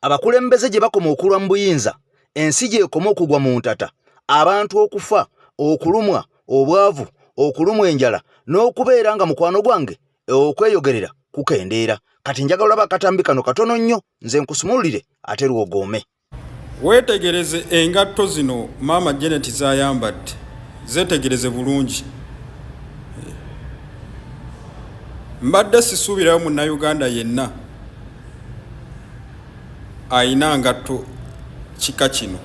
Abakulembeze gye bakoma okulwa mu buyinza, ensi gy'ekoma okugwa mu ntata, abantu okufa, okulumwa obwavu, okulumwa enjala n'okubeera nga mukwano gwange okweyogerera kukendeera. Kati njagala olaba akatambi kano katono nnyo nze nkusumululire ate lwogoome. Weetegereze engatto zino maama Janet z'ayambadde, zeetegereze bulungi. Mbadde sisuubirayo munnayuganda yenna ayina ngatto kika kino.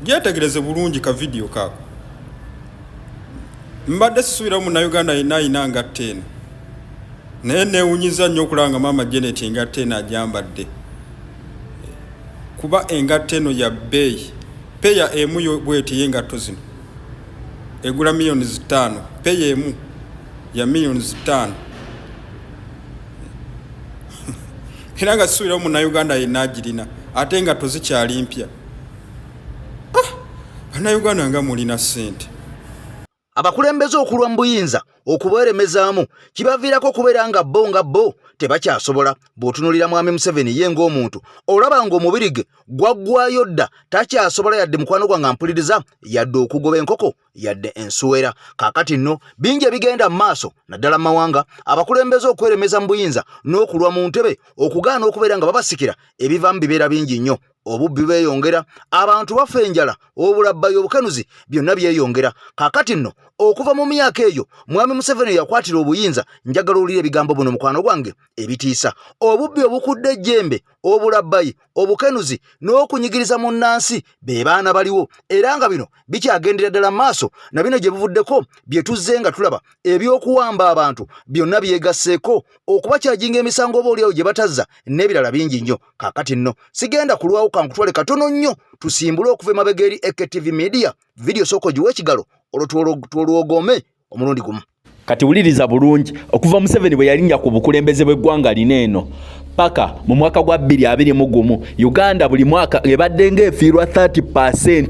Gyetegereze bulungi ka vidiyo kaako. Mbadde sisuubirayo munnayuganda yenna ayina ngatto eno, naye neewunyiza nnyo okulaba nga maama Janet engatto eno agyambadde, kuba engatto eno ya bbeeyi. Peya emu bweti ey'engatto zino egula miliyoni 5, peya emu ya miliyoni 5, era nga sisuubirawo munnayuganda yenna agirina, ate engatto zikyali mpya. Ah, bannayuganda nga mulina ssente! Abakulembeze okulwa mu buyinza okubweremezaamu kibaviirako okubeera nga bo nga bo tebakyasobola. Bw'otunuulira Mwami Museveni ye ng'omuntu, olaba ng'omubiri ge gwaggwayo dda, takyasobola yadde mukwano gwange ampuliriza, yadde okugoba enkoko yadde ensuwera. Kaakati nno bingi ebigenda mu maaso naddala mu mawanga, abakulembeze okweremeza mu buyinza n'okulwa mu ntebe okugaana okubeera nga babasikira, ebivaamu bibeera bingi nnyo. Obubbi bweyongera, abantu bafa enjala, obulabbayi, obukenuzi, byonna byeyongera. Kaakati nno okuva mu myaka eyo Mwami Museveni yakwatira obuyinza, njagala owulira ebigambo buno mukwano gwange ebitiisa. Obubbi obukudde ejjembe, obulabbayi, obukenuzi n'okunyigiriza munnansi be baana baliwo, era nga bino bikyagendera ddala maaso na bino gye buvuddeko bye tuzze nga tulaba eby'okuwamba abantu byonna byegasseeko okubakyajinga emisango oba oliawo gye batazza n'ebirala bingi nnyo. Kaakati nno sigenda kulwawo, kankutwale katono nnyo tusimbule okuva emabega eri AKTV Media. Vidiyo sooka ogiwe ekigalo olwo twolwogome omulundi gumu. Kati wuliriza bulungi, okuva Museveni bwe yalinnya ku bukulembeze bw'eggwanga lino eno paka mu mwaka gwa 2021, Uganda buli mwaka ebadde ng'efiirwa 30%.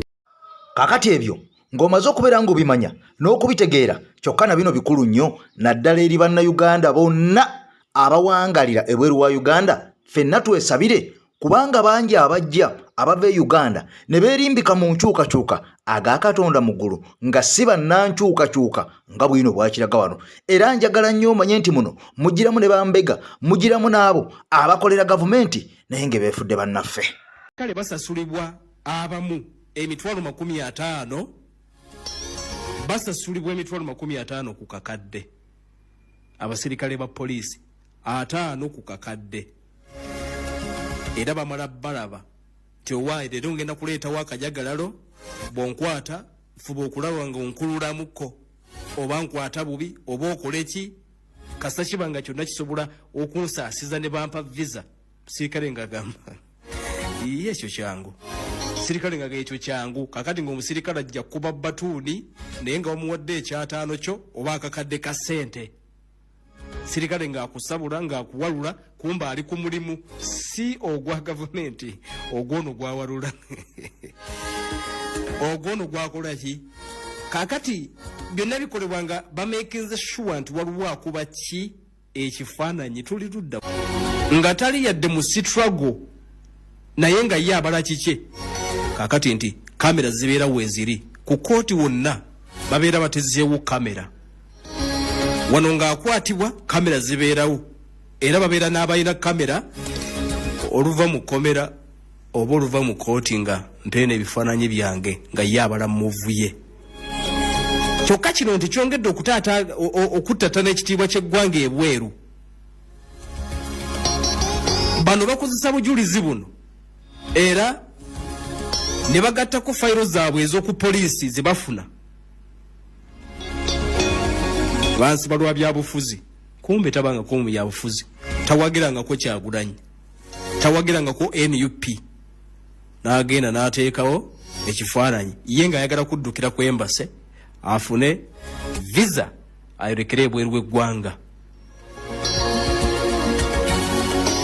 Kaakati ebyo ng'omaze okubeera ng'obimanya n'okubitegeera, kyokka na bino bikulu nnyo naddala eri Bannayuganda bonna abawangalira ebweru wa Uganda. Ffenna twesabire, kubanga bangi abajja abava e Uganda ne beerimbika mu nkyukakyuka aga Katonda mu ggulu nga si bannankyukakyuka nga bwino bwakiraga wano. Era njagala nnyo omanye nti muno mugiramu ne bambega, mugiramu n'abo abakolera gavumenti naye nga beefudde bannaffe. Kale basasulibwa abamu emitwalo 50, basasulibwa emitwalo 50 ku kakadde. Abasirikale ba poliisi 50 ku kakadde, era bamala balaba ti owaayi leero ngenda kuleetawo akajagalalo, bwonkwata fuba okulaba nga onkululamuko oba nkwata bubi oba okole ki, kasita kiba nga kyonna kisobola okunsaasiza ne bampa visa. Sirikale nga gamba iye ekyo kyangu, sirikale nga ekyo kyangu. Kakati ng'omusirikale ajja kuba batuuni naye nga wamuwadde ekyataano kyo oba akakadde ka ssente, sirikale ng'akusabula ng'akuwalula, kumba ali ku mulimu si ogwa gavumenti, ogwono gwawalula, ogwono gwakola ki. Kakati byonna bikolebwa nga bamakinze sure nti waliwo akuba ki ekifaananyi. Tuli ludda nga tali yadde mu struggle, naye nga ye abala kikye. Kakati nti kamera zibeera weeziri ku kooti wonna, babeera batezeewo kamera wano ng'akwatibwa, kamera zibeerawo, era babeera n'abalina kamera oluva mu kkomera oba oluva mu kooti nga mpeena ebifaananyi byange nga ye abala muvuye. Kyokka kino nti kyongedde okuttatana ekitiibwa ky'eggwanga ebweru. Bano bakozesa bujulizi buno era ne bagattako fayiro zaabwe ez'oku poliisi ze bafuna, bansiba lwa byabufuzi, kumbe tabangako mu byabufuzi, tawagirangako Kyagulanyi, tawagirangako NUP, n'agenda n'ateekawo ekifaananyi ye ng'ayagala kuddukira ku embassy afune visa ayolekere ebweru w'eggwanga.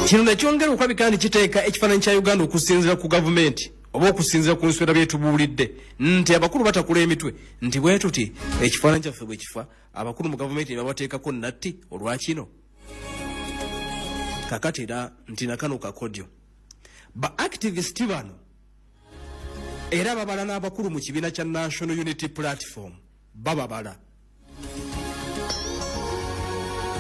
Kino nekyongera okulabika nti kiteeka ekifaananyi kya Uganda okusinziira ku gavumenti oba okusinziira ku nswera byetubuulidde nti abakulu batakula emitwe nti bwe tuti ekifaananyi kyaffe bwe kifa, abakulu mu gavumenti ne babateekako natti olwakino. Kakati era nti nakano kakodyo. Ba activist bano era babala n'abakulu mu kibiina kya National Unity Platform, bababala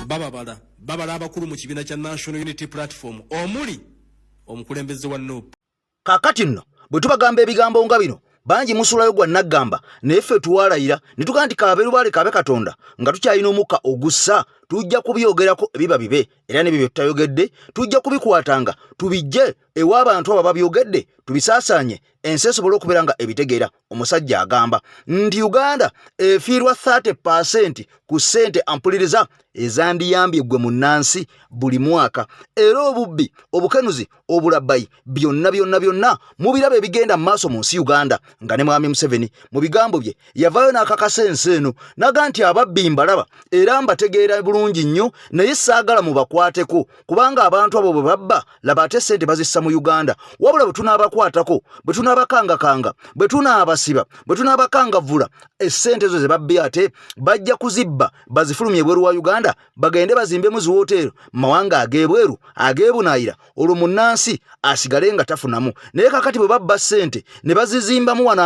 bababala babala abakulu mu kibiina kya National Unity Platform omuli omukulembeze wa NUP. Kaakati nno bwe tubagamba ebigambo nga bino, bangi musulayo gwa naggamba, naye ffe tuwalayira ne tugamba nti kaabe lubaale kaabe Katonda, nga tukyalina omukka ogussa tujja kubyogerako ebiba bibe, era n'ebyo bye tutayogedde tujja kubikwatanga tubijje ew'abantu abo ababyogedde tubisaasaanye ensi esobole okubeera nga ebitegeera. Omusajja agamba nti Uganda efiirwa 30% ku ssente ampuliriza ezandiyambye ggwe munnansi buli mwaka, era obubbi, obukenuzi, obulabbayi byonna byonna byonna mubiraba ebigenda mu maaso mu nsi Uganda, nga ne Mwami Museveni mu bigambo bye yavaayo n'akakasa ensi eno naga nti ababbi mbalaba era mbategeera bulungi nnyo, naye saagala mubakwateko kubanga abantu abo bwe babba laba ate ssente bazissa mu Uganda. Wabula bwe tunaabakwatako, bwe tunaabakangakanga, bwe tunaabasiba, bwe tunaabakangavvula, essente ezo ze babbye ate bajja kuzibba bazifulumye ebweru wa Uganda, bagende bazimbemu ziwooteero mu mawanga ag'ebweru ag'ebunaayira, olwo munnansi asigale nga tafunamu. Naye kakati bwe babba ssente ne bazizimbamu wano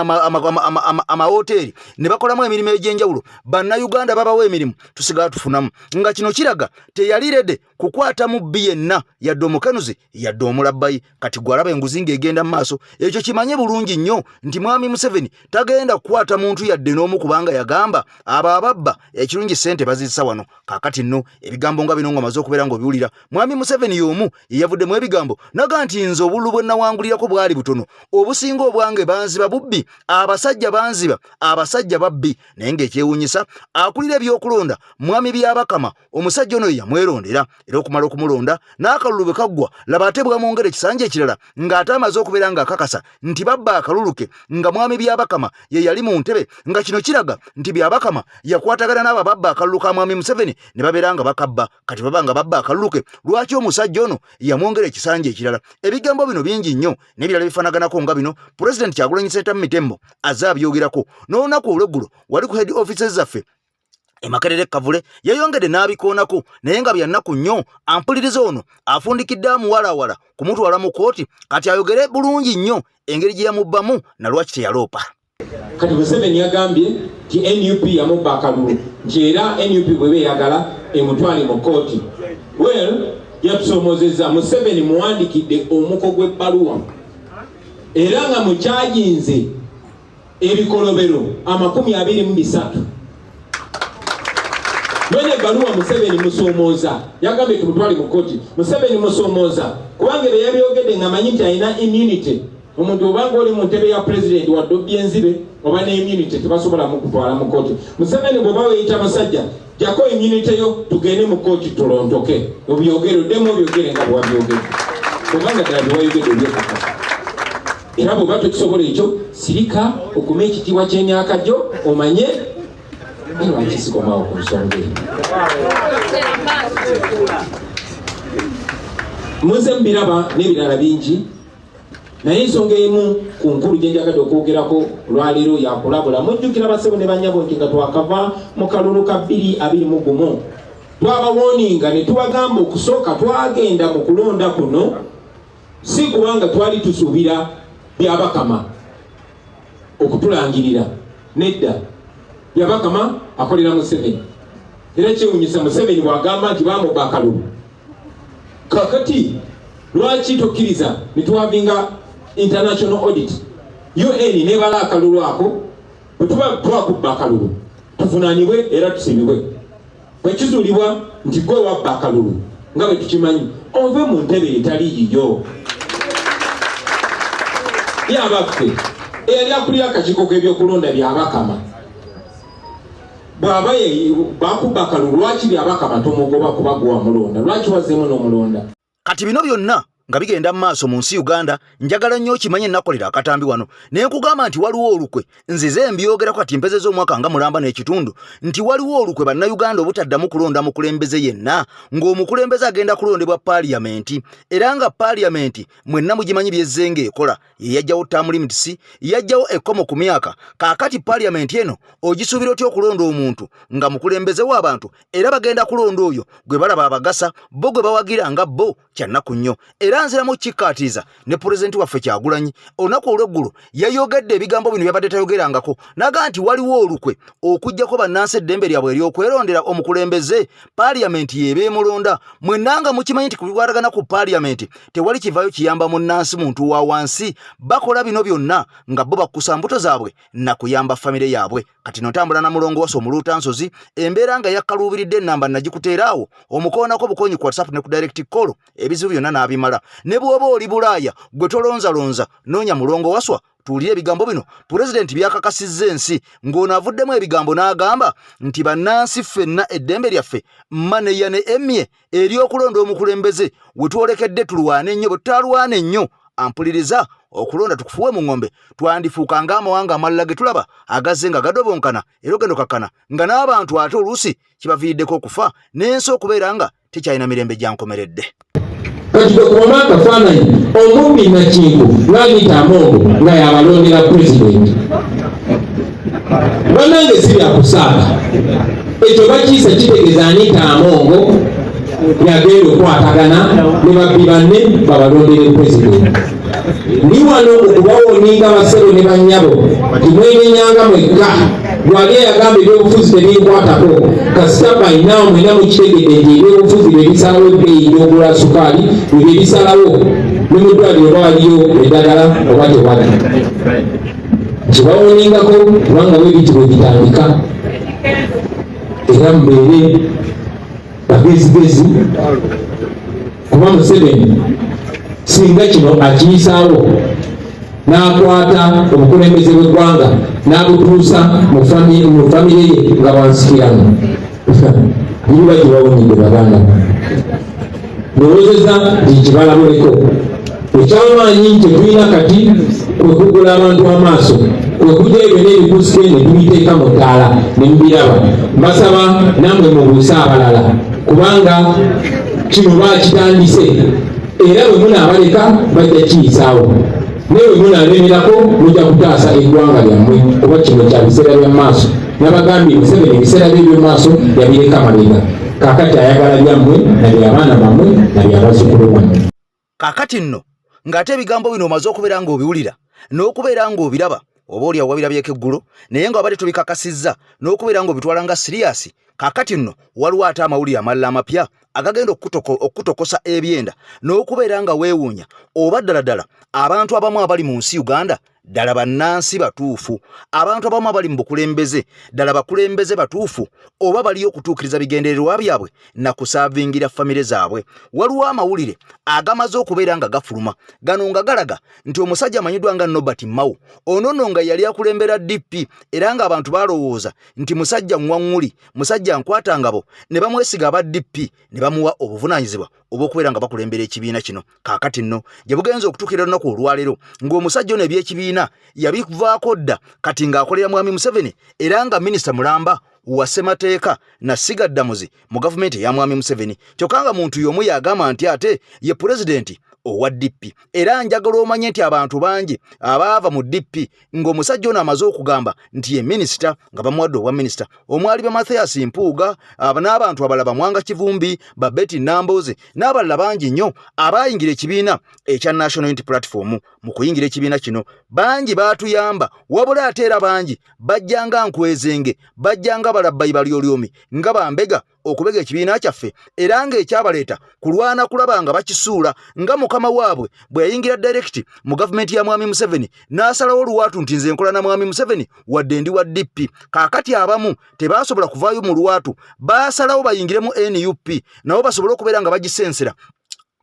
amawoteeri ne bakolamu emirimu egy'enjawulo, bannayuganda babawa emirimu, tusigala tufunamu. Nga kino kiraga teyali rede kukwata mubbi yenna, yadde omukenuzi, yadde omulabbayi. Kati gwalaba enguzi ng'egenda mu maaso, ekyo kimanye bulungi nnyo nti Mwami Museveni tagenda kukwata muntu yadde n'omu, kubanga yagamba abo ababba ekirungi ssente bazizisa wano. Kaakati nno ebigambo nga bino ng'omaze okubeera ng'obiwulira, Mwami Museveni y'omu yeyavuddemu ebigambo naga nti nze obululu bwe nawangulirako bwali butono, obusinga obwange banziba bubbi, abasajja banziba, abasajja babbi. Naye ng'ekyewuunyisa, akulira ebyokulonda Mwami Byabakama, omusajja ono ye yamwerondera, era okumala okumulonda n'akalulu bwe kaggwa laba ate bwamwongera ekisanja ekirala, ng'ate amaze okubeera ng'akakasa nti babba akalulu ke nga Mwami Byabakama ye yali mu ntebe. Nga kino kiraga nti Byabakama yakwatagana n'abo ababba akalulu ka Mwami Museveni ne babeera nga bakabba. Kati baba nga babba akalulu ke, lwaki omusajja ono yamwongera ekisanja ekirala? Ebigambo bino bingi nnyo n'ebirala bifaanaganako nga bino Pulezidenti Kyagulanyi Ssentamu Mitembo azze abyogerako. N'olunaku olw'eggulo wali ku head offices zaffe e Makerere Kavule yayongedde n'abikoonako, naye nga byannaku nnyo. Ampuliriza ono afundikidde amuwalawala kumutwala mu kkooti kati ayogere bulungi nnyo engeri gye yamubbamu na lwaki teyaloopa. Kati Museveni yagambye nti NUP yamubba akalulu, nti era NUP bweba eyagala emutwale mu kkooti. Well, yatusoomozezza. Museveni muwandikidde omuko gw'ebbaluwa era nga mukyajinze ebikolobero 23. Mwene ebbaluwa Museveni musoomooza, yagambye tumutwale mu kkooti. Museveni musoomooza kubanga ebyo yabyogedde nga manyi nti alina immunity. Omuntu obanga oli mu ntebe ya pulezidenti wadde obbye enzibe oba ne immunity, tebasobola mukutwala mu kkooti. Museveni, bw'oba weeyita musajja, jako immunity yo tugende mu kkooti tolontoke, obyogere, oddemu obyogere nga bwewabyogedde, kubanga ddala byewayogedde obyekakasa. Era bw'oba tokisobola ekyo, sirika okume ekitiibwa ky'emyaka gyo omanye lwaki sikomawo ku nsonga eyo. Muze mubiraba n'ebirala bingi, naye ensonga emu ku nkulu gye njagadde okwogerako olwaleero yakulabula. Mujjukira basebo ne banyabo nti nga twakava mu kalulu ka 2021 twabawooninga ne tubagamba okusooka twagenda mu kulonda kuno si kubanga twali tusuubira Byabakama okutulangirira. Nedda, Byabakama akolera Museveni, era kyewunyisa Museveni bw'agamba nti bamubba akalulu. Kakati lwaki tokkiriza ne tuhavinga international audit, UN nebala akalulu ako? Bwe tuba twakubba akalulu tuvunaanibwe era tusibibwe. Bwe kizuulibwa nti gwe wabba akalulu nga bwe tukimanyi, ove mu ntebe etali yiyo. Yabaffe eyali akulira akakiiko k'ebyokulonda Byabakama bw'aba bakubba akalulu, lwaki Byabakama tomugoba kuba gwe wamulonda? Lwaki wazzeemu n'omulonda? Kati bino byonna nga bigenda mu maaso mu nsi Uganda, njagala nnyo okimanye nakolera akatambi wano naye nkugamba nti waliwo olukwe nzize mbyogerako kati mpezeza omwaka nga mulamba n'ekitundu nti waliwo olukwe bannayuganda obutaddamu kulonda mukulembeze yenna, ng'omukulembeze agenda kulondebwa paaliyamenti, era nga paaliyamenti mwenna mugimanyi byezze ng'ekola. Ye yajjawo term limits, yajjawo ekkomo ku myaka. Kaakati paaliyamenti eno ogisuubira otya okulonda omuntu nga mukulembeze w'abantu? Era bagenda kulonda oyo gwe balaba abagasa bo, gwe bawagira nga bo. Kyannaku nnyo era. Era nziramu okukikkaatiriza ne pulezidenti waffe Kyagulanyi olunaku olw'eggulo yayogedde ebigambo bino byabadde tayogerangako, n'agamba nti waliwo olukwe okuggyako bannansi eddembe lyabwe ery'okwerondera omukulembeze, paaliyamenti y'eba emulonda. Mwenna nga mukimanyi nti ku bikwatagana ku paaliyamenti tewali kivaayo kiyamba munnansi muntu wa wansi. Bakola bino byonna nga bo bakkusa mbuto zaabwe na kuyamba famire yaabwe. Kati no ntambula na mulongo wasa omuluuta nsozi, embeera nga yakkaluubiridde ennamba nagikuteera awo omukoonako bukonyi ku WhatsApp ne ku direct call, ebizibu byonna n'abimala. Ne bw'oba oli Bulaaya gwe tolonzalonza, noonya mulongo waswa tuwulire ebigambo bino pulezidenti byakakasizza ensi, ng'ono avuddemu ebigambo n'agamba nti bannansi ffenna eddembe lyaffe maneya ne emmye ery'okulonda omukulembeze we twolekedde tulwane ennyo, bwe tutaalwana ennyo ampuliriza okulonda tukufuwe mu ng'ombe twandifuuka ng'amawanga amalala ge tulaba agazze nga gadobonkana era ogenda okakkana nga n'abantu ate oluusi kibaviiriddeko okufa n'ensi okubeera nga tekyalina mirembe gya nkomeredde. Kati bwe kubamu akafaananyi omubbi Nakinku ng'Anita Among nga yabalondera pulezidenti, bannange si byakusaaga. Ekyo bakiisa kitegeeza Anita Among yagenda okukwatagana ne babbi banne babalondere pulezidenti. Ndi wano okubawoninga bassebo ne bannyabo nti mwenenyanga mwekka. Lwali eyagamba ebyobufuzi tebinkwatako, kasita bayinawo mwena mukitegedde nti ebyobufuzi bye bisalawo ebbeeyi gy'ogula sukaali, bye bisalawo ne mu ddwaliro oba waliyo eddagala oba tewali. Kibawoningako kubanga bwe biti bwe bitandika, era mubeere bagezigezi kuba Museveni singa kino akiyisaawo n'akwata obukulembeze bw'eggwanga n'abutuusa mu famire ye nga bwansikirano, biriba gibawonyedde baganda. Ndowoozeza nti kibalabuleko ekyamaanyi kyetulina kati kwe kugula abantu amaaso, kwe kujja ebyo n'ebikusike ne tubiteeka mu ttaala ne mubiraba. Mbasaba nammwe mubuuse abalala kubanga kino bakitandise, era bwe munaabaleka bajja kiyisaawo, naye bwe munaalemerako mujja kutaasa eggwanga lyammwe kuba kino kya biseera bya maaso. Nabagambye Museveni ebiseera bye eby'omu maaso yabireka mabega, kaakati ayagala byammwe na by'abaana bammwe na by'abazzukulu bammwe. Kaakati nno ng'ate ebigambo bino omaze okubeera ng'obiwulira n'okubeera ng'obiraba, oba oli awo wabirabyeko eggulo naye nga wabadde tobikakasizza n'okubeera ng'obitwala nga siriyasi. Kaakati nno waliwo ate amawulire amalala amapya agagenda okutokosa ebyenda n'okubeera nga weewuunya oba ddala ddala abantu abamu abali mu nsi Uganda ddala bannansi batuufu, abantu abamu abali mu bukulembeze ddala bakulembeze batuufu oba baliyo okutuukiriza bigendererwa byabwe na kusaavingira famire zaabwe. Waliwo amawulire agamaze okubeera nga gafuluma gano nga galaga nti omusajja amanyiddwa nga Norbert Mao, ono nno nga yali akulembera DP era ng'abantu balowooza nti musajja ŋŋwaŋŋuli, musajja nkwatangabo, ne bamwesiga aba DP ne bamuwa obuvunaanyizibwa obw'okubeera nga bakulembera ekibiina kino. Kaakati nno gye bugenze okutuukira olunaku olwaleero ng'omusajja ono eby'ekibiina yabivaako dda, kati ng'akolera Mwami Museveni era nga minisita mulamba wa ssemateeka na ssiga ddamuzi mu gavumenti eya Mwami Museveni, kyokka nga muntu y'omu y'agamba nti ate ye pulezidenti owa DP. Era njagala omanye nti abantu bangi abaava mu DP ng'omusajja ono amaze okugamba nti ye minisita nga bamuwadde obwa minisita, omwali ba Mathias Mpuuga n'abantu abalala, Bamwanga Kivumbi, ba Betty Nambooze n'abalala bangi nnyo abaayingira ekibiina ekya National Unity Platform. Mu kuyingira ekibiina kino bangi baatuyamba, wabula ate era bangi bajja nga nkwezenge, bajja nga balabbayi balyolyomi nga bambega okubega ekibiina kyaffe, era ng'ekyabaleeta kulwana kulaba nga bakisuula nga mukama waabwe bwe yayingira direct mu gavumenti ya Mwami Museveni n'asalawo oluwaatu nti nze nkola na Mwami Museveni wadde ndi wa DP. Kaakati abamu tebaasobola kuvaayo mu lwatu, baasalawo bayingire mu NUP nabo basobole okubeera nga bagisensera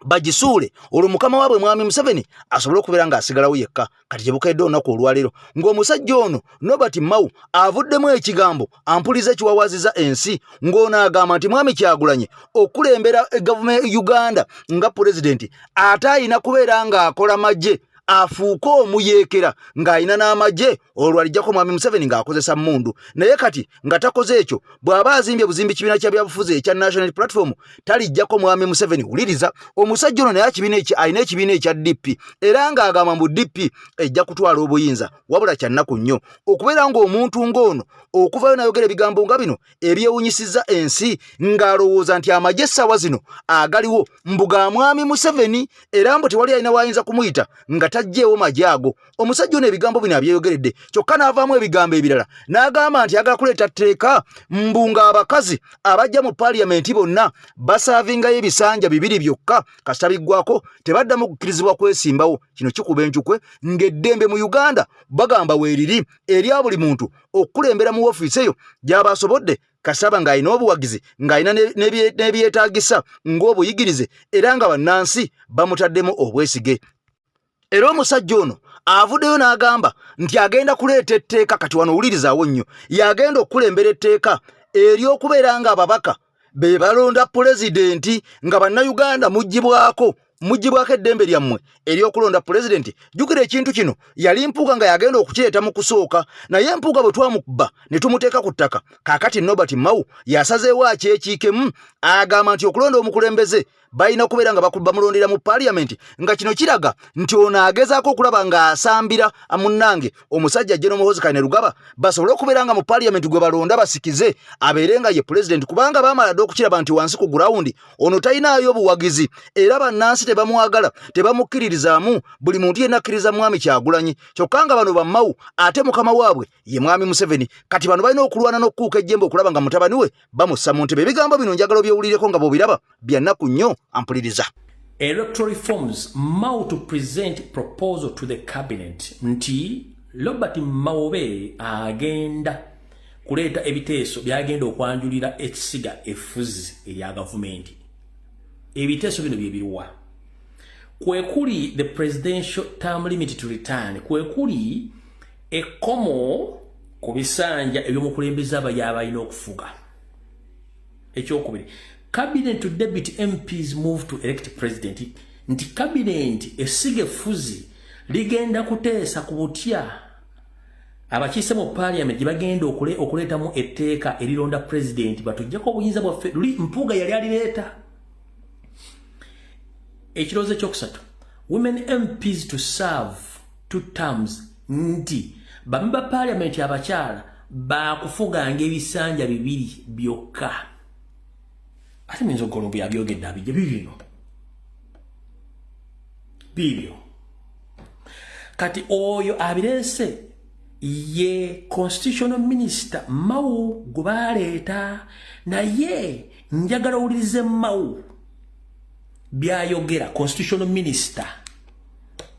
bagisuule, olwo mukama waabwe Mwami Museveni asobole okubeera ng'asigalawo yekka. Kati gye bukedde olunaku olwaleero ng'omusajja ono Norbert Mao avuddemu ekigambo ampuliza ekiwawaziza ensi, ng'ono agamba nti Mwami Kyagulanyi okulembera gavumenti Uganda nga pulezidenti ate alina kubeera ng'akola magye. Afuuke omuyeekera ng'alina n'amagye, olwo alijjako Mwami Museveni ng'akozesa mmundu. Naye kati nga takoze ekyo, bw'aba azimbye buzimbi kibiina kya byabufuzi ekya National Platform, talijjako Mwami Museveni. Wuliriza omusajja ono, naye akibiina eki alina ekibiina ekya DP, era ng'agamba mbu DP ejja kutwala obuyinza. Wabula kyannaku nnyo okubeera ng'omuntu ng'ono okuvayo n'ayogera ebigambo nga bino ebyewunyisizza ensi, ng'alowooza nti amagye essaawa zino agaliwo mbu ga Mwami Museveni, era mbu tewali alina wayinza kumuyita nga taggyeewo magye ago. Omusajja ono ebigambo bino abyeyogeredde, kyokka n'avaamu ebigambo ebirala n'agamba nti ayagala kuleeta tteeka mbu ng'abakazi abajja mu paaliyamenti bonna basaavingayo ebisanja bibiri byokka, kasita biggwako tebaddamu kukkirizibwa kwesimbawo. Kino kikuba enjukwe ng'eddembe mu Uganda bagamba weeriri erya buli muntu okukulembera mu woofiisi eyo gy'aba asobodde, kasaba ng'alina obuwagizi, ng'alina n'ebyetaagisa ng'obuyigirize, era nga bannansi bamutaddemu obwesige. Era omusajja ono avuddeyo n'agamba nti agenda kuleeta etteeka. Kati wano owulirizaawo nnyo, y'agenda okukulembera etteeka ery'okubeera nga ababaka be balonda pulezidenti, nga Bannayuganda muggyibwako eddembe lyammwe ery'okulonda pulezidenti. Jjukira ekintu kino yali Mpuuga nga yagenda okukireeta mu kusooka, naye Mpuuga bwe twamukuba ne tumuteeka ku ttaka, kaakati Norbert Mao yasazeewo akyekiikemu. Agamba nti okulonda omukulembeze balina kubeera nga bamulondera mu paaliyamenti, nga kino kiraga nti ono agezaako okulaba ng'asambira munnange omusajja General Muhoozi Kainerugaba, basobole okubeera nga mu paaliyamenti gwe balonda basikize abeere nga ye pulezidenti, kubanga baamala dda okukiraba nti wansi ku gurawundi ono talinaayo buwagizi, era bannansi tebamwagala, tebamukkiririzaamu. Buli muntu yenna akkiriza Mwami Kyagulanyi, kyokka nga bano bammawu ate mukama waabwe ye Mwami Museveni. Kati bano balina okulwana n'okukuuka ejjembe okulaba nga mutabani we bamussa mu ntebe. Ebigambo bino njagala obyewulireko nga bw'obiraba, bya nnaku nnyo. Ampuliriza. Electoral reforms, Mao to present proposal to the cabinet, nti Robert Maobe agenda kuleeta ebiteeso byagenda okwanjulira ekisiga effuzi erya gavumenti. Ebiteeso bino bye biruwa? Kwe kuli the presidential term limit to return, kwe kuli ekkomo ku bisanja eby'omukulembeze aba yabalina okufuga. Ekyokubiri, cabinet to debate MPs move to elect president, nti cabinet, essiga effuzi ligenda kuteesa ku butya abakiise mu parliament gye bagenda okuleetamu etteeka erironda president, batuggyeko obuyinza bwaffe. Luli Mpuuga yali alireeta. Ekirowoozo ekyokusatu, women MPs to serve two terms, nti bamemba parliament abakyala bakufuganga ebisanja bibiri byokka. Ate muyinza okukola byabyogedde abijja bibino bibyo. Kati oyo abireese ye constitutional minister Mao gwe baleeta, naye njagala owulirize Mao byayogera. Constitutional minister,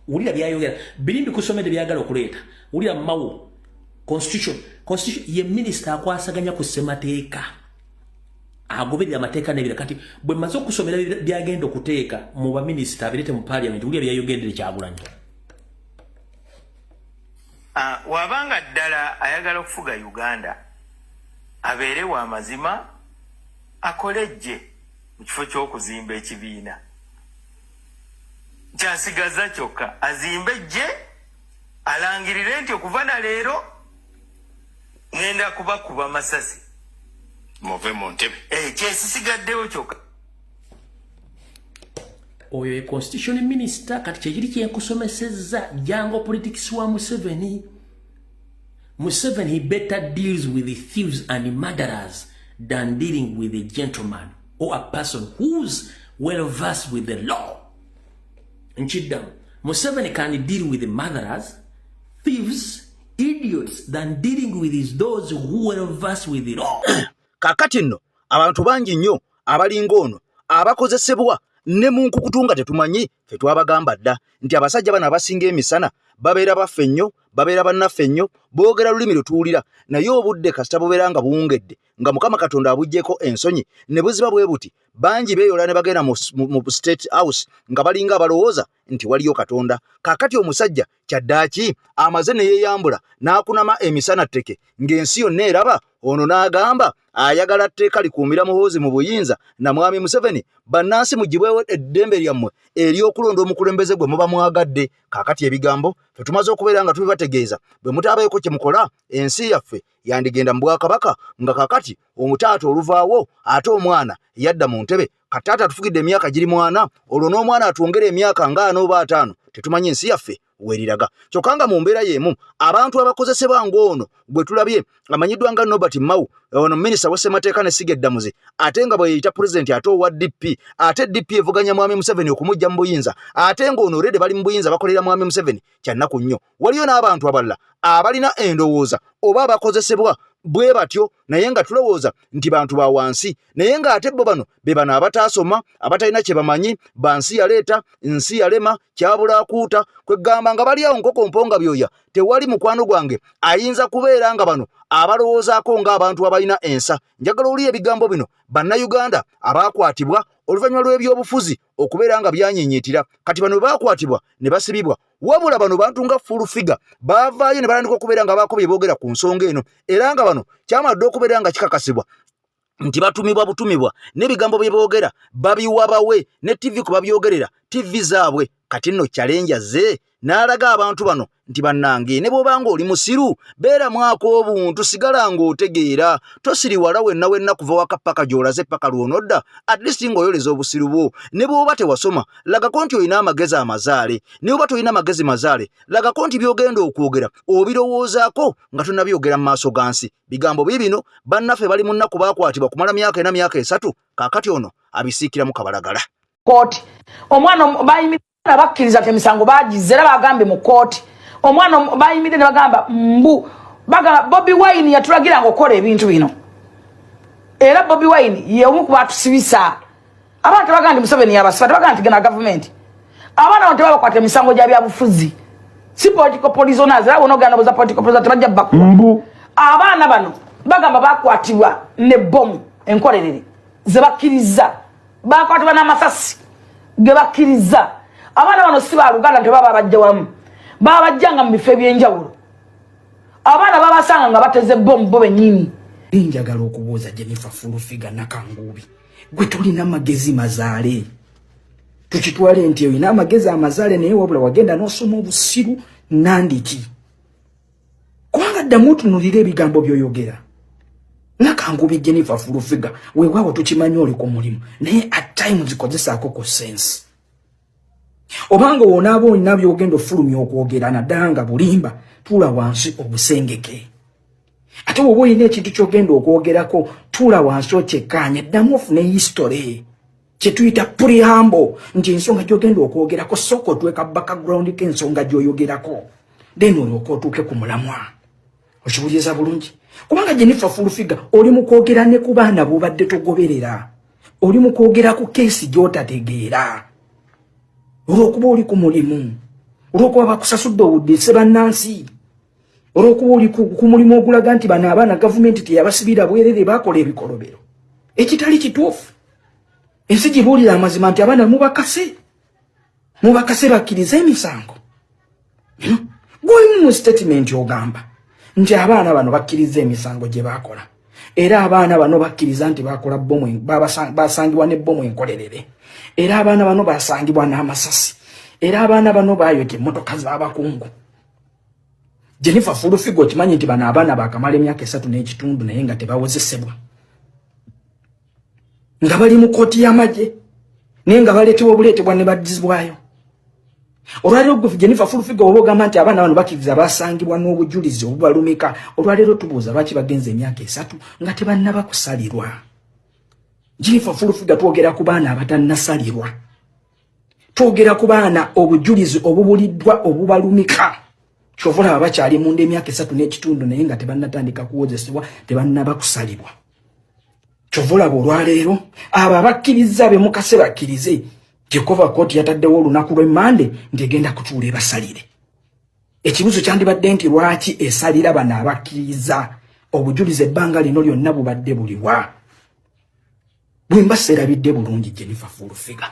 wulira byayogera, biri mbikusomedde byagala okuleeta. Wulira Mao, constitution ye minister akwasaganya ku ssemateeka, agoberera amateeka n'ebira. Kati bwe mmaze okusomera byagenda okuteeka mu baminisita abireete mu parliament, wulira byayogendere Kyagulanyi. Wabanga ddala ayagala okufuga Uganda, abeere wa mazima, akole ejje mu kifo ky'okuzimba ekibiina. Kyasigaza kyokka azimbe ejje, alangirire nti okuva na leero ŋŋenda kubakuba masasi muve mu ntebe. Eh, kyesisigaddewo kyokka. Oyo ye constitution minister. Kati kyekiri kyenkusomesezza jungle politics wa Museveni. Museveni, he better deals with the thieves and the murderers than dealing with a gentleman or a person who's well versed with the law. Nkiddamu, Museveni can deal with the murderers, thieves, idiots than dealing with his those who well versed with the law. Kaakati nno abantu bangi nnyo abalinga ono abakozesebwa ne mu nkukutu nga tetumanyi. Ffe twabagamba dda nti abasajja bano abasinga emisana babeera baffe nnyo, babeera bannaffe nnyo, boogera lulimi lwe tuwulira, naye obudde kasita bubeera nga buwungedde, nga Mukama Katonda abuggyeko ensonyi ne buziba bwe buti, bangi beeyola ne bagenda mu State House nga balinga abalowooza nti waliyo Katonda. Kaakati omusajja kyaddaaki amaze ne yeeyambula n'akunama emisana tteke ng'ensi yonna eraba ono, n'agamba ayagala tteeka likuumira Muhoozi mu buyinza na Mwami Museveni. Bannansi, mugibwewo eddembe lyammwe ery'okulonda. okulonda omukulembeze gwe muba mwagadde. Kaakati ebigambo ffe tumaze okubeera nga tubibategeeza, bwe mutaabeeko kye mukola ensi yaffe yandigenda mu bwakabaka, nga kaakati omutaata oluvaawo ate omwana yadda mu ntebe. Kataata atufugidde emyaka giri mwana, olwo n'omwana atwongera emyaka nga 40 oba 50, tetumanyi ensi yaffe weriraga. Kyokka nga mu mbeera y'emu abantu abakozesebwa ng'ono gwe tulabye amanyiddwa nga Norbert Mao, ono minisita w'essemateeka n'essiga eddamuzi, ate nga bwe yeeyita pulezidenti ate owa DP, ate DP evuganya Mwami Museveni okumujja mu buyinza, ate ng'ono already bali mu buyinza bakolera Mwami Museveni. Kyannaku nnyo. Waliyo n'abantu abalala abalina endowooza oba abakozesebwa bwe batyo, naye nga tulowooza nti bantu ba wansi, naye ng'ate bo bano be bano abataasoma, abatalina kye bamanyi, bansi yaleeta nsi yalema kyabulaakuuta, kwegamba nga bali awo nkoko mponga byoya. Tewali mukwano gwange ayinza kubeera nga bano abalowoozaako ng'abantu abalina ensa. Njagala oli ebigambo bino Bannayuganda abaakwatibwa oluvannyuma lw'ebyobufuzi okubeera nga byanyiinyiitira. Kati bano baakwatibwa ne basibibwa, wabula bano bantu nga full figure baavaayo ne batandika okubeera nga baako bye boogera ku nsonga eno, era nga bano kyamadde okubeera nga kikakasibwa nti batumibwa butumibwa, n'ebigambo bye boogera babiwa bawe, ne TV ku babyogerera TV zaabwe. Kati nno challenge ze n'alaga abantu bano nti bannange, ne bw'oba ng'oli musiru beeramu ak'obuntu, sigala ng'otegeera, tosiriwala wenna wenna kuva waka paka gy'olaze paka lw'onodda, at least ng'oyoleza obusiru bwo. Ne bw'oba tewasoma, lagako nti olina amagezi amazaale. Ne bw'oba tolina magezi mazaale, lagako nti by'ogenda okwogera obirowoozaako nga tonnabyogera mu maaso ga nsi. Bigambo biibino, bannaffe bali mu nnaku, baakwatibwa kumala myaka 4, myaka 3, kaakati ono abisiikiramu kabalagala. Kooti omwana bayimirira, bakkiriza nti emisango bagize, era bagambye mu kooti omwana bayimirire ne bagamba mbu bagamba Bobi Wine yatulagira nga okukola ebintu bino, era Bobi Wine yeomu ku batusibisa. Abaana tebagamba nti Museveni yabasiba, tebagamba nti gena gavumenti. Abaana bano tebabakwata emisango gya byabufuzi, si political prisoners, era bona ogenda nobuza political prisoners tebajja bakuba. Abaana bano bagamba bakwatibwa ne bomu enkolerere ze bakkiriza, bakwatibwa n'amasasi ge bakkiriza. Abaana bano si baluganda nti baba bajja wamu, babajjanga mu bifo ebyenjawulo. Abaana babasanga nga bateze bomu bo bennyini. Njagala okubuuza Jennifer Full Figure Nakanguubi, gwe tolina magezi mazaale? Tukitwale nti olina amagezi amazaale, naye wabula wagenda n'osoma obusiru nandiki? Kubanga ddamu otunulire ebigambo by'oyogera, Nakangubi Jennifer Full Figure. Weewaawo tukimanyi oli ku mulimu, naye at times kozesaako ku sense. Obanga wonaaba olina byogenda ofulumya okwogera, naddala nga bulimba, tuula wansi obusengeke. Ate woba olina ekintu kyogenda okwogerako, tuula wansi okyekkaanya, ddamu ofune history, kyetuyita preamble, nti ensonga gyogenda okwogerako sooka otweka background k'ensonga gy'oyogerako, then olyoka otuuke ku mulamwa. Okiwuliriza bulungi? Kubanga Jennifer Full Figure, oli mu kwogera ne ku baana b'obadde togoberera, oli mu kwogera ku case gy'otategeera, olw'okuba oli ku mulimu, olw'okuba bakusasudde owuddise bannansi, olw'okuba oli ku mulimu ogulaga nti bano abaana gavumenti teyabasibira bwerere, bakola ebikolobero ekitali kituufu. Ensi gibuulira amazima nti abaana mubakase, mubakase bakkirize emisango. Gwolimu mu statement ogamba nti abaana bano bakkiriza emisango gye bakola, era abaana bano bakkiriza nti bakola bomu, basangibwa ne bomu enkolerere, era abaana bano basangibwa n'amasasi, era abaana bano bayokya emmotoka z'abakungu. Jennifer Full Figure, okimanyi nti bano abaana bakamala emyaka 3.5 naye nga tebawozesebwa, nga bali mu kooti y'amagye, naye nga baleetebwa obuleetebwa ne baddizibwayo? Olwaleero gwe Jennifer Full Figure oba ogamba nti abaana bano bakkiriza basangibwa n'obujulizi obubalumika. Olwaleero tubuuza, lwaki bagenza emyaka 3 nga tebannaba kusalirwa? Jennifer Full Figure, twogera ku baana abatannasalirwa, twogera ku baana obujulizi obubuliddwa obubalumika, kyova olaba bakyali munda emyaka 3.5 naye nga tebannatandika kuwozesebwa, tebannaba kusalibwa. Kyova olaba olwaleero abo abakkiriza bemukase bakkirize Jehova, kooti yataddewo olunaku lw'emmande nti egenda kutuula ebasalire. Ekibuzo kyandibadde nti lwaki esalira bano abakkiriza? Obujulizi ebbanga lino lyonna bubadde buliwa? Bwe mba seerabidde bulungi, Jennifer Full Figure,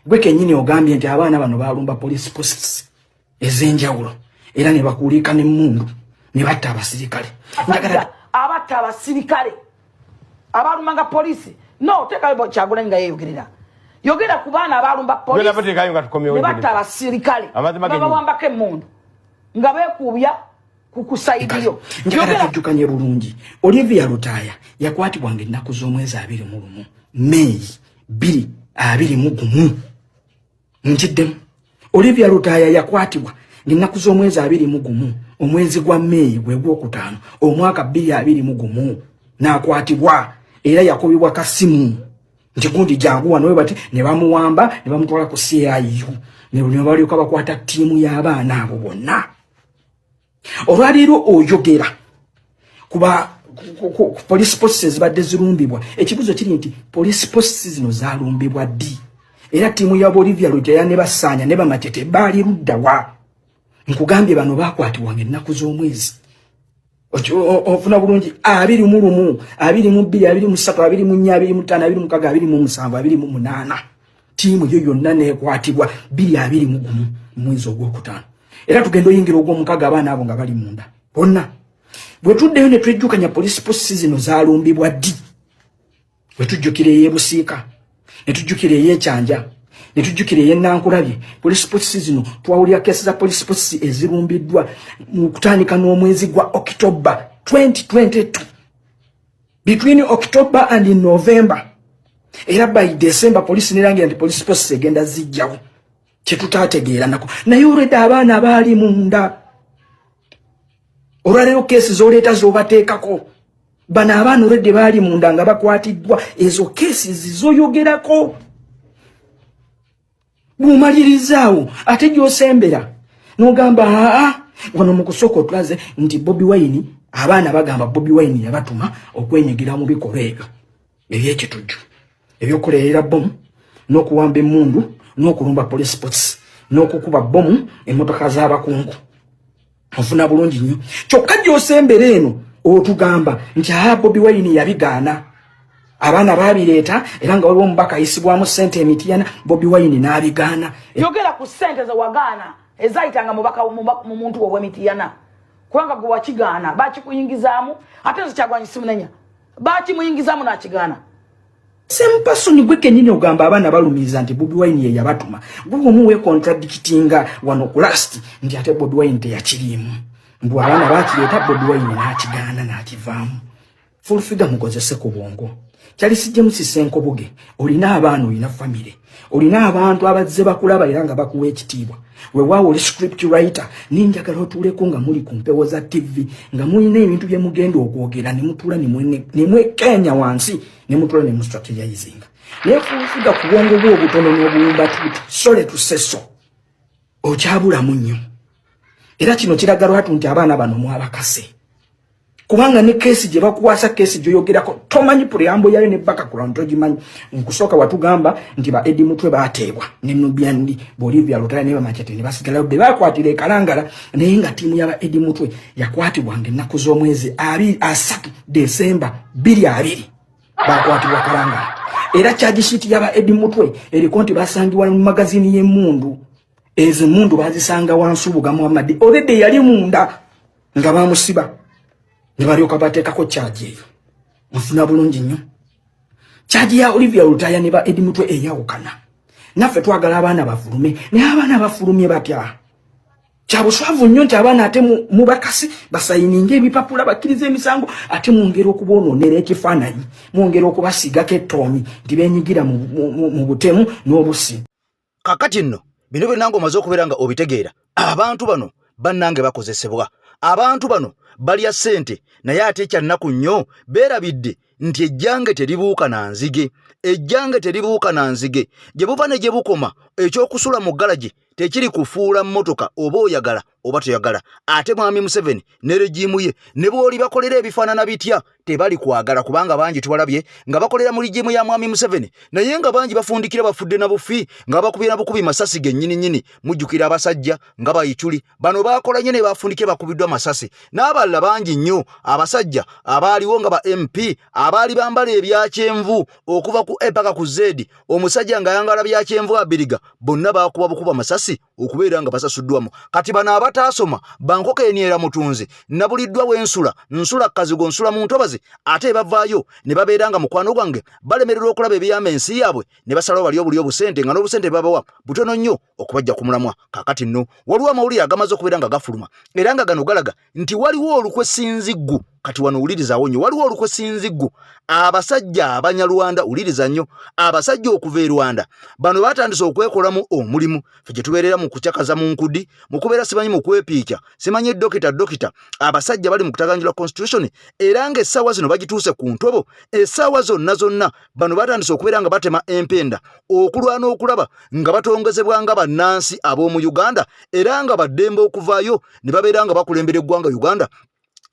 gwe kennyini ogambye nti abaana bano balumba police posts ez'enjawulo, era ne bakuuliika n'emmundu ne batta abasirikale. Abatta abasirikale, abalumanga poliisi, no teekayo Kyagulanyi nga yeeyogerera. Yogera ku baana abalumba polisi ne batta abasirikale, babawambako emmundu nga beekuubya ku kusaidiyo. Njagala tujjukanye bulungi, Olivia Lutaaya yakwatibwanga ennaku z'omwezi 21 Meeyi 2021. Nkiddemu, Olivia Lutaaya yakwatibwa ng'ennaku z'omwezi 21 omwezi gwa Meeyi gwe gwokutaano omwaka 2021 n'akwatibwa, era yakubibwa kasimu nti gundi jangu wano bati, ne bamuwamba ne bamutwala ku CIU ne balyoka bakwata ttiimu y'abaana abo bonna. Olwaleero oyogera kuba ku police posts ezibadde zirumbibwa. Ekibuzo kiri nti police posts zino zalumbibwa ddi, era ttiimu ya Bolivia Lutaaya ne basaanya ne bamatete baali luddawa? Nkugambye, bano bakwatibwanga ennaku z'omwezi, ofuna bulungi, 21, 22, 23, 24, 25, 26, 27, 28. Ttiimu yo yonna nekwatibwa 2021 mwezi ogwokutaano, era tugenda oyingira ogwomukaaga abaana abo nga bali munda bonna. Bwe tuddeyo ne twejjukanya police posts zino zalumbibwa ddi, bwe tujjukira ey'ebusiika, ne tujjukira ey'ekyanja, ne tujjukira ey'ennankulabye, police posts zino twawulira kesi za police posts ezirumbiddwa mu kutandika n'omwezi gwa October 2022, between October and November, era by December police nerangira nti police posts egenda zijjawo, kyetutategeera nako. Naye olwedde abaana baali munda. Olwaleero keesi zoleeta zobateekako bano abaana olwedde baali munda nga bakwatiddwa. Ezo keesi zizoyogerako bw'omalirizaawo, ate gy'osembera n'ogamba, aa, wano mu kusooka otulaze nti Bobi Wine, abaana bagamba Bobi Wine yabatuma okwenyigira mu bikolwa ebyo ebyekitujju, ebyokukolerera bomu n'okuwamba emmundu n'okulumba police posts n'okukuba bomu emmotoka z'abakungu. Ofuna bulungi nnyo. Kyokka gy'osembera eno otugamba nti aa, Bobi Wine yabigaana, abaana babireeta, era nga waliwo omubaka ayisibwamu ssente emitiyana, Bobi Wine n'abigaana. Yogera ku ssente zewagaana ezayitanga mubaka mu muntu ow'emitiyana, kubanga gwe wakigaana, bakikuyingizaamu. Ate nze Kyagwanyi simunenya, bakimuyingizaamu n'akigaana. Same person, gwe kenyini ogamba abaana balumiriza nti Bobi Wine ye yabatuma. Gwe omu wecontradictinga wano ku last nti ate Bobi Wine teyakiriimu, mbu abaana bakireeta, Bobi Wine n'akigaana n'akivaamu. Full Figure, mukozese ku bwongo. Charles James Ssenkubuge, olina abaana, olina famire, olina abantu abazze bakulaba era nga bakuwa ekitiibwa. Weewaawo oli script writer, ninjagala otuuleko nga muli ku mpewo za TV, nga mulina ebintu bye mugenda okwogera, ne mutuula ne mwekkeenya wansi, ne mutuula ne mustrategizinga. Naye Full Figure, ku bwongo bwe obutono n'obuwumbatuuti, sole tuseso okyabulamu nnyo. Era kino kiraga lwatu nti abaana bano mwabakase, kubanga ne keesi gye bakuwasa, keesi gyoyogerako tomanyi preamble yayo ne background togimanyi. Nkusooka watugamba nti ba Edi Mutwe bateebwa ne Nubian, Bolivia Lutaya ne Bamachete ne basigalayo be bakwatira ekalangala, naye nga ttiimu yaba Edi Mutwe yakwatibwanga ennaku z'omwezi 23 Desemba 2020, bakwatibwa Kalangala. Era charge sheet yaba Edi Mutwe eriko nti basangibwa mu magazini y'emmundu. Ezo emmundu bazisanga Wansubuga Muhammad, already yali munda nga bamusiba, ne balyoka bateekako charge eyo. Nfuna bulungi nnyo, charge ya Olivia Lutaya ne ba Edi Mutwe eyawukana. Naffe twagala abaana bafulume, naye abaana bafulumye batya? Kyabuswavu nnyo nti abaana ate mubakasi basayininga ebipapula bakkiriza emisango, ate mwongera okuboonoonera ekifaananyi, mwongera okubasiigako ettoomi nti beenyigira mu butemu n'obusi. Kakati nno bino byonna ng'omaze okubeera nga obitegeera, abantu bano bannange bakozesebwa, abantu bano balya ssente, naye ate kyannaku nnyo beerabidde nti ejjange teribuuka na nzige, ejjange teribuuka na nzige. Gye buva ne gye bukoma, ekyokusula mu galagi tekiri kufuula mmotoka, oba oyagala oba toyagala. Ate mwami Museveni ne regime ye, ne bw'oli bakolera ebifaanana bitya, tebali kwagala, kubanga bangi tubalabye nga bakolera mu regime ya mwami Museveni, naye nga bangi bafundikira bafudde na bufi, nga bakubye na bukubi masasi gennyini nnyini. Mujjukira abasajja nga bayiculi bano bakola nnyo ne bafundikira bakubiddwa masasi, n'abalala bangi nnyo, abasajja abaaliwo nga ba MP abaali bambala ebyakyenvu okuva ku A paka ku Z, omusajja ng'ayambala byakyenvu abiriga, bonna bakuba bukuba masasi okubeera nga basasuddwamu. Kati bano abata Abataasoma bankoko eniera mutunzi nabuliddwa wensula nsula kazigo nsula mu ntobazi, ate bavaayo ne babeera nga mukwano gwange balemererwa okulaba ebiyamba ensi yaabwe ne basalawo bali obuli obusente nga n'obusente babawa butono nnyo okubajja ku mulamwa. Kaakati nno waliwo amawulire agamaze okubeera nga gafuluma era nga gano galaga nti waliwo olukwe sinziggu. Kati wano wulirizawo nnyo, waliwo olukwe sinziggu. Abasajja Abanyarwanda, wuliriza nnyo, abasajja okuva e Rwanda bano batandise okwekolamu omulimu. Ffe gye tubeerera mu kucakaza mu nkudi, mu kubeera simanyi mu kwepiikya, simanyi dokita dokita. Abasajja bali mu kutaganjula constitution era ng'essaawa zino bagituuse ku ntobo. Essaawa zonna zonna bano batandise okubeera nga batema empenda okulwana okulaba nga batongezebwa nga bannansi ab'omu Uganda era nga baddembe okuvaayo ne babeera nga bakulembera eggwanga Uganda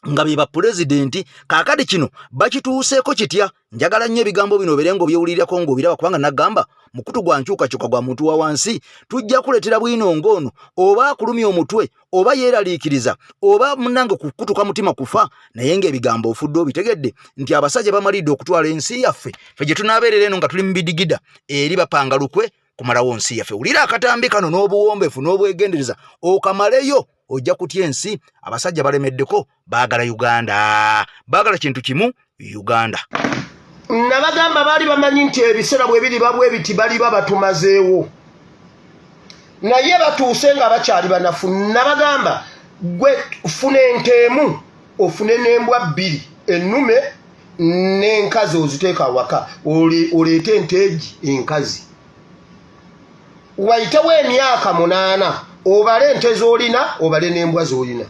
nga be bapulezidenti. Kaakati kino bakituuseeko kitya? Njagala nnyo ebigambo bino obeere ng'obyewulirirako ng'obiraba, kubanga nagamba mukutu gwa nkyukakyuka gwa muntu wa wansi. Tujja kuleetera bwino ng'ono oba akulumya omutwe oba yeeraliikiriza oba munnange kukutuka mutima kufa, naye ng'ebigambo ofudde obitegedde nti abasajja bamalidde okutwala ensi yaffe. Ffe gye tunaabeerera eno nga tuli mu bidigida eri bapanga lukwe kumalawo nsi yaffe. Wulira akatambi kano n'obuwombeefu n'obwegendereza okamaleyo, ojja kutya ensi. Abasajja balemeddeko, baagala Uganda, baagala kintu kimu, Uganda. Nabagamba baali bamanyi nti ebiseera bwe biriba bwe biti baliba batumazeewo, naye batuuse nga bakyali banafu. Nabagamba gwe funa ente emu ofune n'embwa bbiri, ennume n'enkazi, oziteeka awaka, oleete ente egi enkazi. Wayitewo emyaka 8 obale ente z'olina, obale n'embwa z'olina,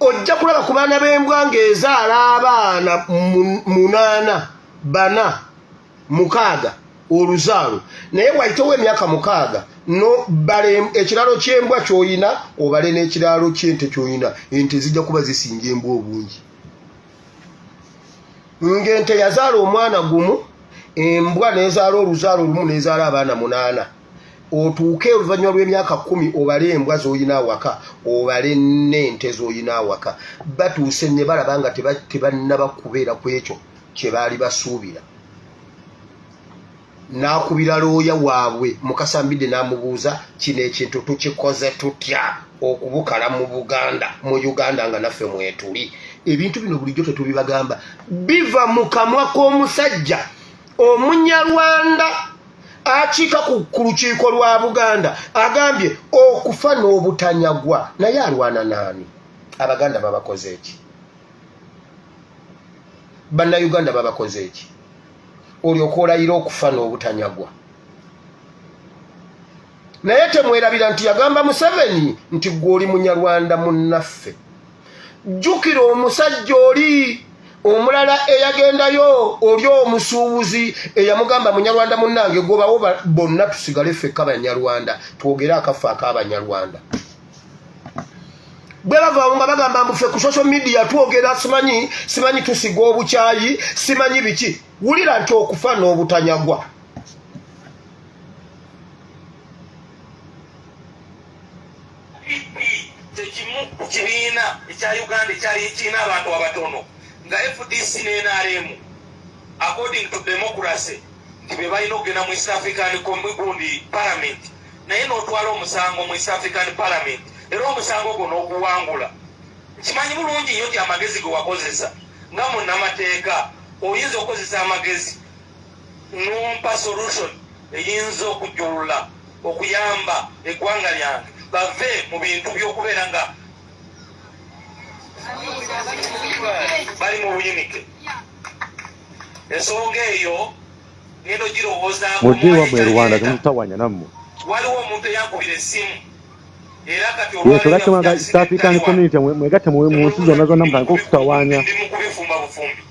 ojja kulaba ku baana b'embwa ng'ezaala abaana 8, 4, 6 oluzaalo. Naye wayitewo emyaka 6 no bale ekiralo ky'embwa ky'olina, obale n'ekiralo ky'ente ky'olina, ente zijja kuba zisinga embwa obungi. Ng'ente yazaala omwana gumu, embwa n'ezaala oluzaalo olumu n'ezaala abaana 8. Otuuke oluvannyuma lw'emyaka 10 obale embwa z'olina awaka, obale n'ente z'olina awaka. Batuuse ne balaba nga tebannaba kubeera ku ekyo kye baali basuubira. N'akubira looya waabwe Mukasambidde n'amubuuza, kino ekintu tukikoze tutya okubukala mu Buganda, mu Uganda nga naffe mwetuli? Ebintu bino bulijjo tetubibagamba, biva mu kamwa k'omusajja Omunyarwanda akiika ku lukiiko lwa Buganda, agambye okufa n'obutanyagwa. Naye alwana naani? Abaganda babakoze eki? Bannayuganda babakoze eki olyoka olayira okufa n'obutanyagwa? Naye temwerabira nti yagamba Museveni nti gwe oli Munyarwanda munnaffe. Jjukira omusajja oli omulala eyagendayo, oli omusuubuzi eyamugamba Munyarwanda munnange, gobawo bonna tusigale ffekka Banyarwanda, twogere akaffe ak'Abanyarwanda. Bwe bavaawo nga bagamba mbu ffe ku social media twogera simanyi simanyi tusiga obukyayi simanyi biki. Wulira nti okufa n'obutanyagwa. Kyekimu ku kibiina ekya Uganda ekyali kirina abantu abatono nga FDC ne NRM, according to democracy, nti be balina okugenda mu East African gundi parliament. Naye n'otwala omusango mu East African Parliament era omusango ogwo n'oguwangula. Nkimanyi bulungi nnyo nti amagezi ge wakozesa nga munnamateeka, oyinza okukozesa amagezi nompa solution eyinza okujjulula okuyamba eggwanga lyange bave mu bintu by'okubeera nga bali mu buyinike. Ensonga eyo ngenda ogirowoozaako. Mujje ewammwe e Rwanda, temututawanya nammwe. Waliwo omuntu eyankubira essimu era kati Yes, lwaki mwagala East African Community? Mwegatte mu nsi zonna zonna, mutandike okututawaanya. Ndi mu kubifumba bufumbi.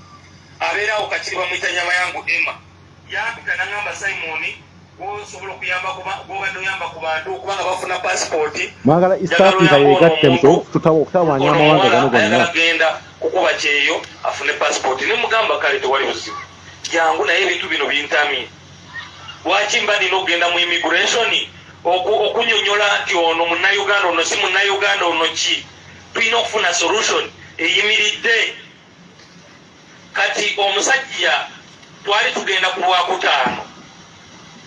Abeerawo Kakiri, bamuyita nyama yangu Emma. Yampita nangamba, Simon, gwosobola okuyamba, gwobadde oyamba ku bantu okubanga bafuna pasipooti. Mwagala East Africa yegatte musobole okutawaanya amawanga gano gonna. Genda kukuba kyeyo afune pasipooti. Nemugamba kale tewali buzibu, jangu. Naye ebintu bino bintamye. Lwaki mba nina okugenda mu immigration okunyonyola nti ono Munnayuganda, ono si Munnayuganda, ono ki? Tulina okufuna solution eyimiridde. Kati omusajja twali tugenda ku Lwakutaano,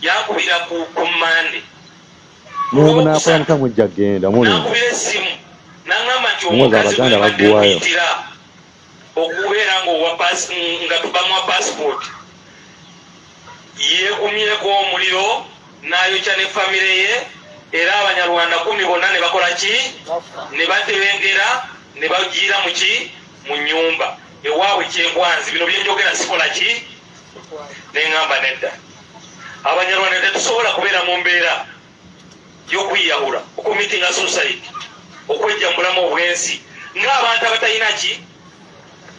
yankubira ku Mande. Nemunaakola mutya mujja kugenda mulinda. Nankubira essimu nangamba nti Muwoza omukazi Abaganda gwembadde baggwayo. nkuyitira okubeera nga tubamuwa passport yeekumyeko omuliro n'ayokya ne famire ye, era Abanyarwanda 10 bonna ne bakola ki? Ne batebengera ne bagiira mu ki? Mu nnyumba ewaabwe Kyenkwanzi. Bino byenjogera sikola ki? Ne ŋŋamba nedda, Abanyarwanda tetusobola kubeera mu mbeera y'okwiyahula, okucommittinga suicide, okwejja mu bulamu obw'ensi ng'abantu abatalina ki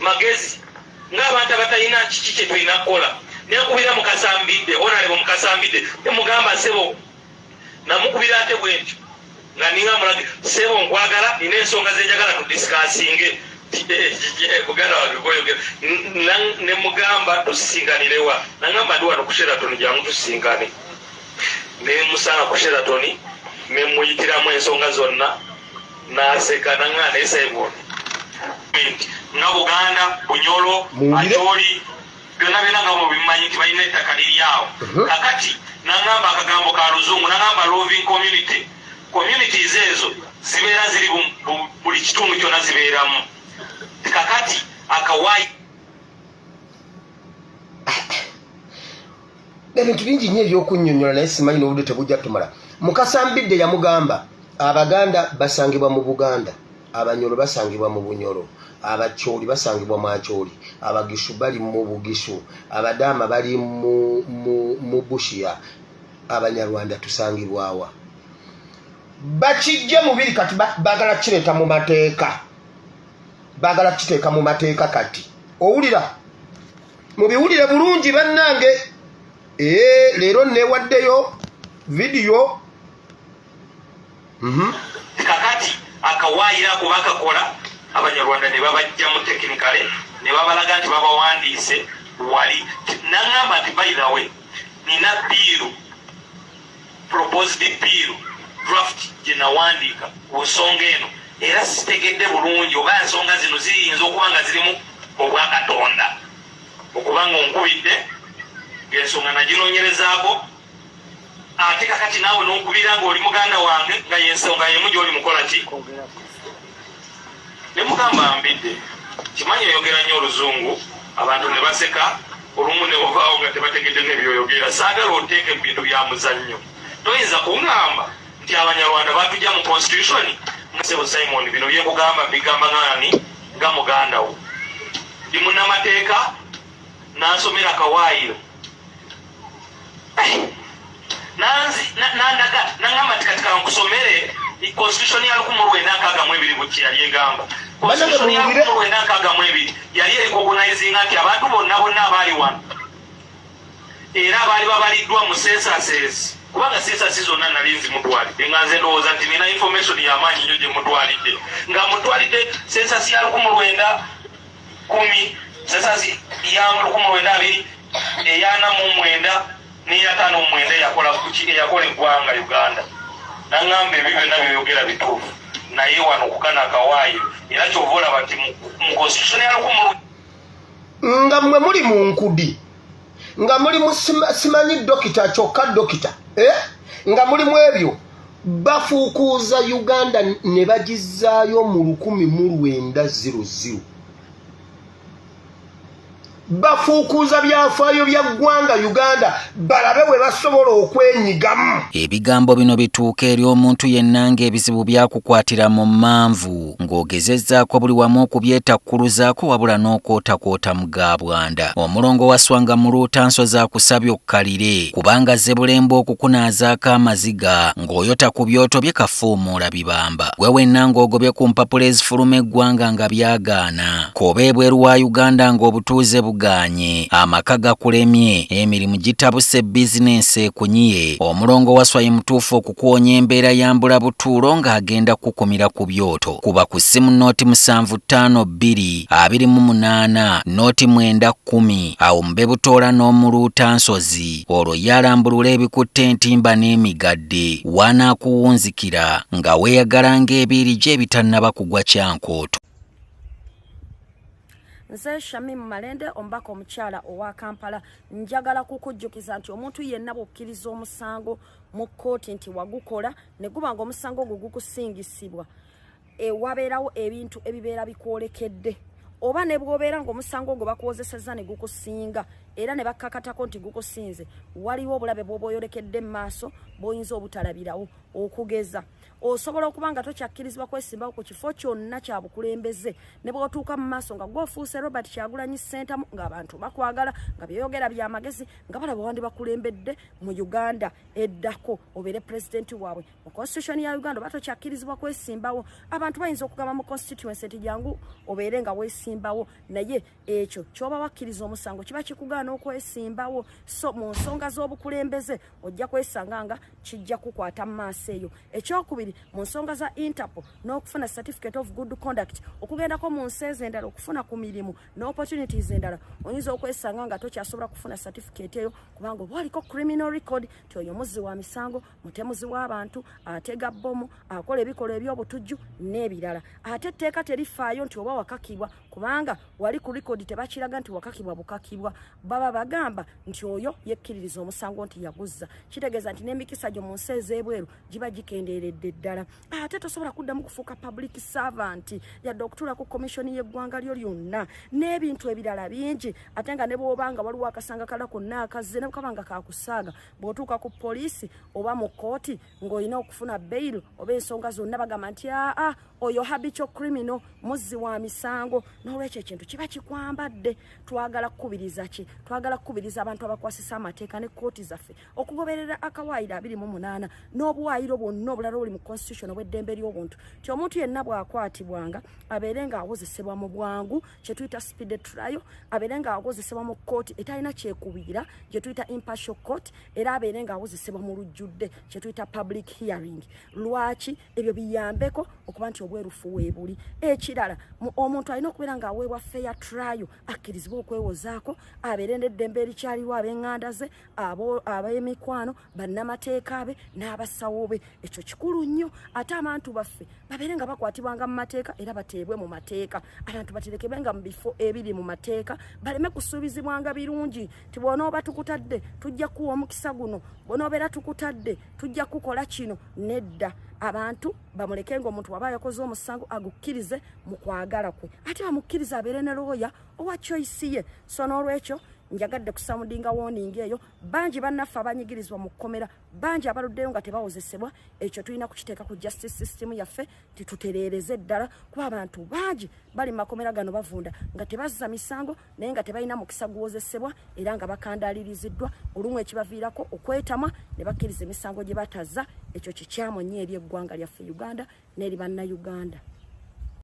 magezi, ng'abantu abatalina kiki kye tulina kukola. Nenkubira Mukasambidde, Honorable Mukasambidde, nemugamba, "Ssebo," namukubira ate bwe ntyo nga ninga mulage, "Ssebo, nkwagala, nina ensonga zenjagala tudiscussinge." Muganda wange goyogera. Nemugamba, "Tusisinganirewa?" Nagamba, "Ndi wano ku Sheraton, jangu tusisinkane." Nemusanga ku Sheraton, nemuyitiramu ensonga zonna, naseka, naŋŋaa naye Simon nti nga Buganda, Bunyolo, Muwulire. Acholi, byonna byonna nga mubimanyi nti balina ettaka liri awo. Kakati naŋŋamba akagambo ka Luzungu, naŋŋamba roving community. Communities ezo zibeera ziri buli kitundu kyonna zibeeramu. Kakati akawayi Ebintu bingi nnyo ebyokunnyonnyola, naye simanyi n'obudde tebujja tumala. Mukasambidde yamugamba Abaganda basangibwa mu Buganda, Abanyolo basangibwa mu Bunyolo, Abakyoli basangibwa mu Akyoli, Abagisu bali mu Bugisu, Abadaama bali mu Bushiya, Abanyarwanda tusangibwawa? Bakijje mubiri. Kati baagala kireeta mu mateeka, baagala kiteeka mu mateeka. Kati owulira, mubiwulire bulungi bannange. Ee, leero newaddeyo vidiyo. Kakati akawaayiro ako bakakola, Abanyarwanda ne babajjamu technically, ne babalaga nti babawandiise wali. Naŋŋamba nti, "By the way, nina bill, proposed bill draft gye nawandiika ku nsonga eno, era sitegedde bulungi oba ensonga zino ziyinza okuba nga zirimu obwakatonda, okubanga onkubidde ng'ensonga naginoonyerezaako, ate kakati naawe n'onkubira ng'oli muganda wange nga yensonga yemu gy'oli mukola ki?" Ne mugamba, "Mbidde, kimanyi oyogera nnyo Oluzungu, abantu ne baseka, olumu ne ovaawo nga tebategedde nebyoyogera. Saagala oteeke mu bintu bya muzannyo. Toyinza kuŋŋamba nti Abanyarwanda batujja mu constitution nga." Sebo Simon, bino byekugamba mbigamba ngani nga muganda wo, ndi munnamateeka, nansomera kawaayiro. Nandaga, nangamba nti, "Kati kankusomere constitution ya 1962 buki yali egamba." Constitution ya 1962 yali erecognizinga nti abantu bonna bonna abaali wano era abaali babaliddwa mu censuses, kubanga census zonna nali nzimutwalidde, nga nze ndowooza nti nina information y'amaanyi nnyo gye mutwalidde, nga mutwalidde census ya 1910, census ya 1920, eya 49 n'eya 59 eyakola eyakola eggwanga Uganda. Naŋŋamba, "Ebyo byonna byoyogera bituufu, naye wano kukana akawaayo, era kyova olaba nti mu constitution ya lukumu" Nga mmwe muli mu nkudi, nga muli mu simanyi dokita, kyokka dokita, eh? Nga mulimu ebyo, bafuukuuza Uganda ne bagizaayo mu 1900. Bafuukuuza byafaayo bya ggwanga Uganda, balabe we basobola okwenyigamu. Ebigambo bino bituuka eri omuntu yenna ng'ebizibu byakukwatira mu mmanvu, ng'ogezezzaako buli wamu okubyetakkuluzaako, wabula n'okwotakwota mu ga bwanda. Omulongo waswanga muluutanso akusabye okkalire, kubanga zebulemba okukunaazaako amaziga ng'oyota ku byoto bye kafuumuula bibamba. Gwe wenna ng'ogobye ku mpapula ezifuluma eggwanga nga byagaana, k'oba ebweru wa Uganda ng'obutuuze bugaanye, amaka gakulemye, emirimu gitabuse, bizinensi ekunyiye, omulongo waswa ye mutuufu okukuwonya embeera ya mbula butuulo ng'agenda kukumira ku byoto. Kuba ku ssimu 0752 28 09 10, awo mube butoola n'omuluuta nsozi, olwo ye alambulula ebikutte entimba n'emigadde wanaakuwunzikira nga weeyagala ng'ebiiri gye ebitannaba kugwa kyankooto. Nze Shamim Malende, omubaka omukyala owa Kampala. Njagala kukujjukiza nti omuntu yenna bw'okkiriza omusango mu kkooti nti wagukola ne guba nga omusango ogwo gukusingisibwa, wabeerawo ebintu ebibeera bikwolekedde, oba ne bw'obeera ng'omusango ogwo bakuwozesezza ne gukusinga era ne bakkakatako nti gukusinze, waliwo obulabe bw'oba oyolekedde mu maaso bw'oyinza obutalabirawo. Okugeza, osobola okuba nga tokyakkirizibwa kwesimbawo ku kifo kyonna kya bukulembeze, ne bw'otuuka mu maaso nga gw'ofuuse Robert Kyagulanyi Ssentamu, ng'abantu bakwagala, nga byeyogera byamagezi, nga balaba wandibakulembedde mu Uganda eddako obeere pulezidenti waabwe. Mu constitution ya Uganda oba tokyakkirizibwa kwesimbawo. Abantu bayinza okugamba mu constituency nti jangu obeere nga weesimbawo, naye ekyo kyoba wakkiriza omusango kiba kikugaana okwesimbawo. So mu nsonga z'obukulembeze ojja kwesanga nga kijja kukwata mu maaso eyo. Ekyokubiri, mu nsonga za Interpol n'okufuna certificate of good conduct okugendako mu nsi ezo endala okufuna ku mirimu n'opportunities endala, oyinza okwesanga nga tokyasobola kufuna certificate eyo kubanga oba oliko criminal record, ti oyo muzzi wa misango, mutemuzi w'abantu, atega bbomu, akola ebikolwa eby'obutujju n'ebirala. Ate etteeka terifaayo nti oba wakakibwa, kubanga wali ku record tebakiraga nti wakakibwa bukakibwa. Baba bagamba nti oyo yekkiririza omusango nti yaguzza. Kitegeeza nti n'emikisa gyo mu nsi ez'ebweru giba gikendeeredde ddala. Ate tosobola kuddamu kufuuka public servant, yadde okutuula ku commission y'eggwanga lyo lyonna n'ebintu ebirala bingi. Ate nga ne bw'oba nga waliwo akasanga kala konna akazze, ne bwekaba nga kakusaaga, bw'otuuka ku poliisi oba mu kkooti ng'olina okufuna bail oba ensonga zonna, bagamba nti aa, oyo habitual criminal, muzzi wa misango. N'olwekyo ekintu kiba kikwambadde. Twagala kukubiriza ki? Twagala kukubiriza abantu abakwasisa amateeka ne kkooti zaffe okugoberera akawaayiro 28 n'obuwaayiro bwonna obulala obuli mu constitution obw'eddembe ly'obuntu, ti omuntu yenna bw'akwatibwanga abeere ng'awozesebwa mu bwangu, kye tuyita speed trial, abeere ng'awozesebwa mu kkooti etalina kyekubiira, gye tuyita impartial court, era abeere ng'awozesebwa mu lujjudde, kye tuyita public hearing. Lwaki ebyo biyambeko okuba nti obwerufu weebuli? Ekirala, omuntu alina okubeera ng'aweebwa fair trial, akkirizibwe okwewozaako, abeere n'eddembe erikyaliwo ab'eŋŋanda ze, ab'emikwano, bannamateeka be n'abasawo be. Ekyo kikulu nnyo. Ate abantu baffe babeere nga bakwatibwanga mu mateeka era bateebwe mu mateeka. Abantu baterekebwenga mu bifo ebiri mu mateeka, baleme kusuubizibwanga birungi ti bw'onooba tukutadde tujja kuwa omukisa guno, bw'onoobeera tukutadde tujja kukola kino. Nedda, abantu bamuleke nga omuntu waba yakoze omusango agukkirize mu kwagala kwe, ate bamukkirize abeere ne looya owa choice ye. So n'olwekyo njagadde kusoundinga warning eyo. Bangi bannaffe abanyigirizibwa mu kkomera, bangi abaluddeyo nga tebawozesebwa. Ekyo tulina kukiteeka ku justice system yaffe, titutereereze ddala, kuba abantu bangi bali mu makomera gano bavunda nga tebazza misango, naye nga tebalina mukisa guwozesebwa era nga bakandaaliriziddwa, olumu ekibaviirako okwetamwa ne bakkiriza emisango gye batazza. Ekyo kikyamu nnyo eri eggwanga lyaffe Uganda n'eri Bannayuganda.